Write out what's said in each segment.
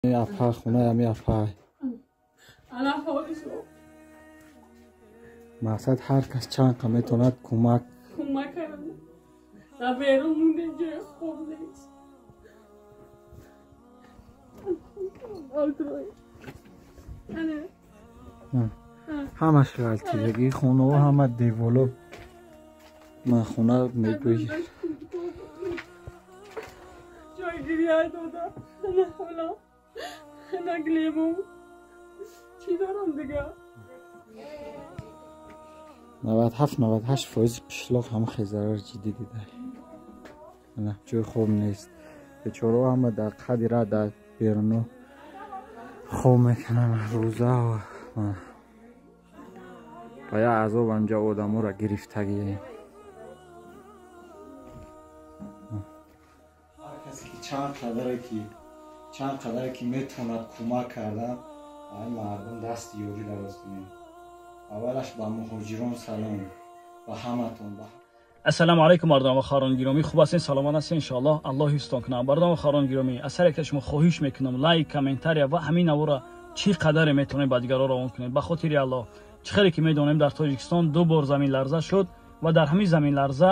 Апа хонаи ами апа. Мақсад ҳар кас чанд қа метавонад кӯмак. Кӯмак кардам. Дар берун мондем, ҷои хоб нест. Ҳамаш ғалтидагӣ, хонаҳо ҳама деволо. Ман хона мегӯй. Ҷои гиря дода. На ҳола. На глебу. Чӣ дорам дига? 97-98% қишлоқ ҳама хел зарари ҷиддӣ дида. Ана ҷои хоб нест. Бечораҳо ҳама дар қади ра дар беруно хоб мекунанд рӯза. Ба як азоб анҷа одаморо гирифтагием. Ҳар касе ки чанд қадаре ки метавонад кӯмак кардан, ба ин мардум дасти ёрӣ дароз кунем. Аввалаш ба муҳоҷирон салом, ба ҳаматон. Ассалому алайкум, мардон ва хоҳарон гиромӣ, хуб ҳастен, саломат ҳастен, иншоаллоҳ, Аллоҳ ҳифзтон кунад. Мардон ва хоҳарон гиромӣ, аз ҳар яке шумо хоҳиш мекунам, лайк, комментария ва ҳамин навора чӣ қадаре метавонед ба дигарон равон кунед, ба хотири Аллоҳ. Чӣ хеле ки медонем, дар Тоҷикистон ду бор заминларза шуд ва дар ҳамин заминларза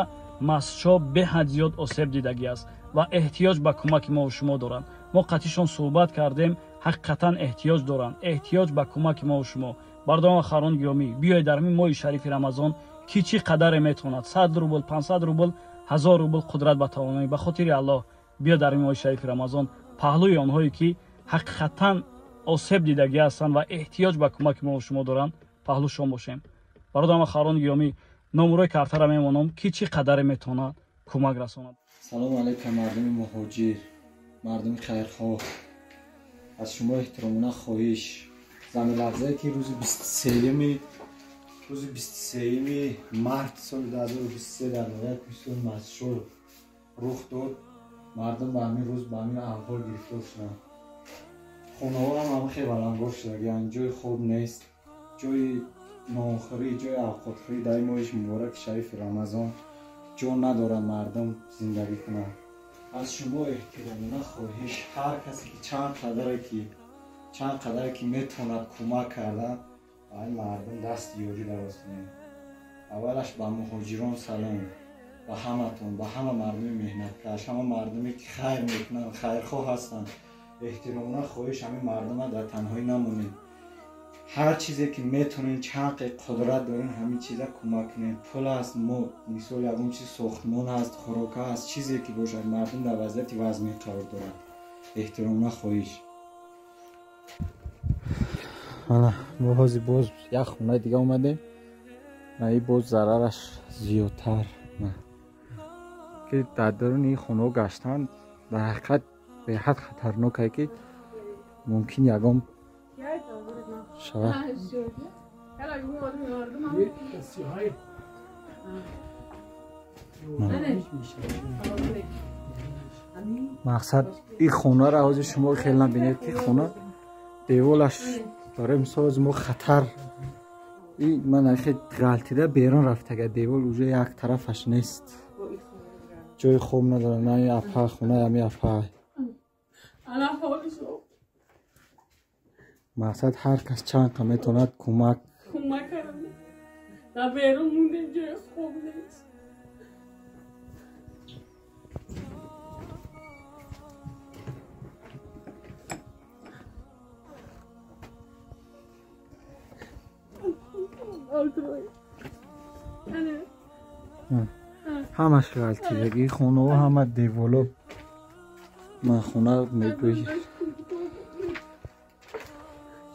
Мастчоҳ беҳад зиёд осеб дидагӣ аст ва эҳтиёҷ ба кӯмаки мо шумо доранд. Мо қатишон суҳбат кардем, ҳақиқатан эҳтиёҷ доранд, эҳтиёҷ ба кӯмаки мо шумо. Бардон ва хоҳарон гиромӣ, биёед дар ҳамин моҳи шарифи Рамазон ки чӣ қадаре метавонад, 100 рубл, 500 рубл, 1000 рубл, қудрат ба тавоноӣ, ба хотири Аллоҳ, биё дар ин моҳи шарифи Рамазон паҳлӯи онҳое ки ҳақиқатан осеб дидагӣ ҳастанд ва эҳтиёҷ ба кӯмаки мо шумо доранд, паҳлӯшон бошем. Бародарам ва хоҳарон гиромӣ, номерои картара мемонам, ки чӣ қадаре метавонад кӯмак расонад. Салому алайкум, мардуми муҳоҷир, мардуми хайрхоҳ, аз шумо эҳтиромона хоҳиш. Заминларзае ки рӯзи 23-юми март соли 2023 дар ноҳияи Кӯҳистони Мастчоҳ рух дод, мардум ба ҳамин рӯз ба ҳамин аҳвол гирифтор шуданд. Хонаҳо ҳам ҳама хел валангор шудагианд, ҷои хоб нест, ҷои нонхӯрӣ, ҷои авқотхӯрӣ. Дар ин моҳи мубораки шарифи Рамазон ҷо надорад мардум зиндагӣ кунанд. Аз шумо эҳтиромона хоҳиш, ҳар касе ки чанд қадаре ки метавонад кӯмак кардан, ба ин мардум дасти ёрӣ дароз кунем. Аввалаш ба муҳоҷирон салом, ба ҳаматон, ба ҳама мардуми меҳнаткаш, ҳама мардуме ки хайр мекунанд, хайрхоҳ ҳастанд. Эҳтиромона хоҳиш, ҳамин мардума дар танҳоӣ намонед. Ҳар чизе ки метавонед, чанд қудрат дорен, ҳамин чиза кӯмак кунед. Пул аст, мо мисол ягон чиз, сохтмон ҳаст, хӯрока ҳаст, чизе ки бошад, мардум дар вазъияти вазмин қарор дорад. Эҳтиромона хоҳиш. Ана мо ҳозир боз як хонаи дига омадем, и боз зарараш зиёдтар, ки дар даруни ин хонаҳо гаштан дар ҳақиқат беҳад хатарнокае, ки мумкин ягон шавад. Мақсад, ин хонаро ҳозир шумо хел набинед, ки хона деволаш, барои мисол, мо хатар ман хел ғалтида берун рафтага, девол уже як тарафаш нест, ҷои хоб надорад. На апа хонаи ами апа. Мақсад, ҳар кас чанд қа метавонад кӯмак. Кӯмак кардам. Дар берун мондем, ҷои хоб нест. Ҳамаш ғалтидагӣ, хонаҳо ҳама деволо. Ман хона мегӯй.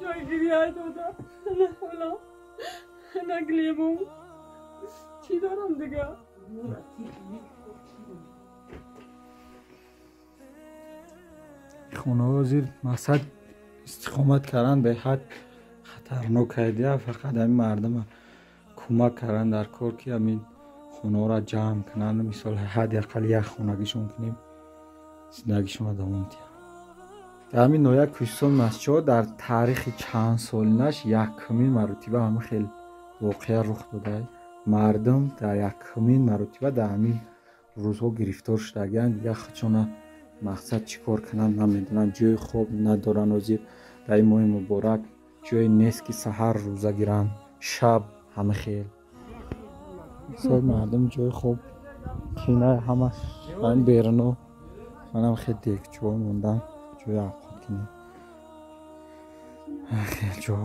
Ҷои гиря дода. На ҳола. На глебу. Чӣ дорам дига? Хонаҳо зир, мақсад, истиқомат кардан беҳад хатарнок кардия. Фақат ҳамин мардума кӯмак кардан дар кор, ки ҳамин хонаҳоро ҷамъ кунанд, мисол, ҳадди ақал як хонагишон кунем, зиндагишонро давом диҳанд. Дар ҳамин ноҳия Кӯҳистон Мастчоҳ дар таърихи чандсолинаш якумин маротиба ҳамин хел воқеа рух дода. Мардум дар якумин маротиба дар ҳамин рӯзҳо гирифтор шудагианд, дигар худшона Мақсад чӣ кор кунанд намедонанд, ҷои хоб надоранд. Ҳозир дар ин моҳи муборак ҷое нест, ки саҳар рӯза гиранд, шаб ҳама хел. Мисол мардум ҷои хоб кина ҳамаш ҳамин беруно, манам хел дегчӯ мондам, ҷои авқот кинем. Хел ҷо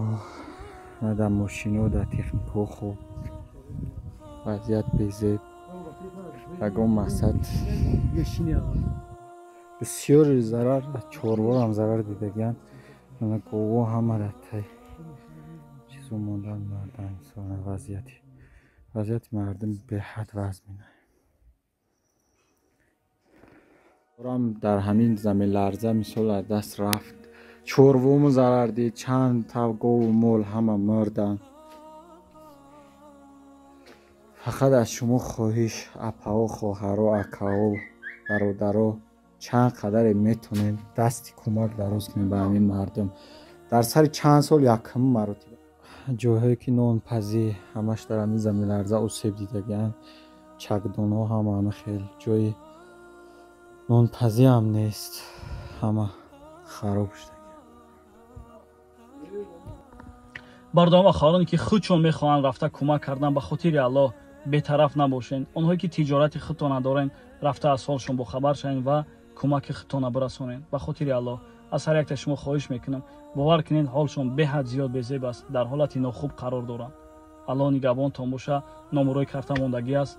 на дар мошино, дар техникаҳо хоб. Вазъият безеб. Ягон мақсад бисёри зарар, чорворам зарар дидагианд. Гово ҳама дар тай чизо мондан мардам. Вазъияти мардум беҳад вазмина. Дар ҳамин заминларза мисол аз даст рафт, чорвому зарар дид, чанд та гову мол ҳама мурданд. Фақат аз шумо хоҳиш, апаҳо, хоҳаро, акаҳо, бародаро, чанд қадаре метонед дасти кӯмак дароз кунед ба ҳамин мардум. Дар сари чанд сол якум маротиба ҷойҳое ки нонпазӣ ҳамаш дар ҳамин заминларза осеб дидагианд, чакдонҳо ҳама ҳама хел ҷои нонпазӣ ҳам нест, ҳама хароб шудагианд. Бародарон ва хоҳароне ки худшон мехоҳанд рафта кӯмак кардан, ба хотири Аллоҳ бетараф набошед. Онҳое ки тиҷорати худтон надорен, рафта аз ҳолшон бохабар шавед ва кӯмаки худтонро бирасонед. Ба хотири Аллоҳ аз ҳар якта шумо хоҳиш мекунам, бовар кунед ҳолшон беҳад зиёд безеб аст, дар ҳолати нохуб қарор доранд. Аллоҳ нигаҳбонтон боша. Номурои карта мондагӣ аст.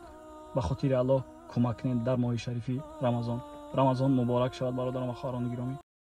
Ба хотири Аллоҳ кӯмак кунед дар моҳи шарифи Рамазон. Рамазон муборак шавад, бародарон ва хоҳарони гиромӣ.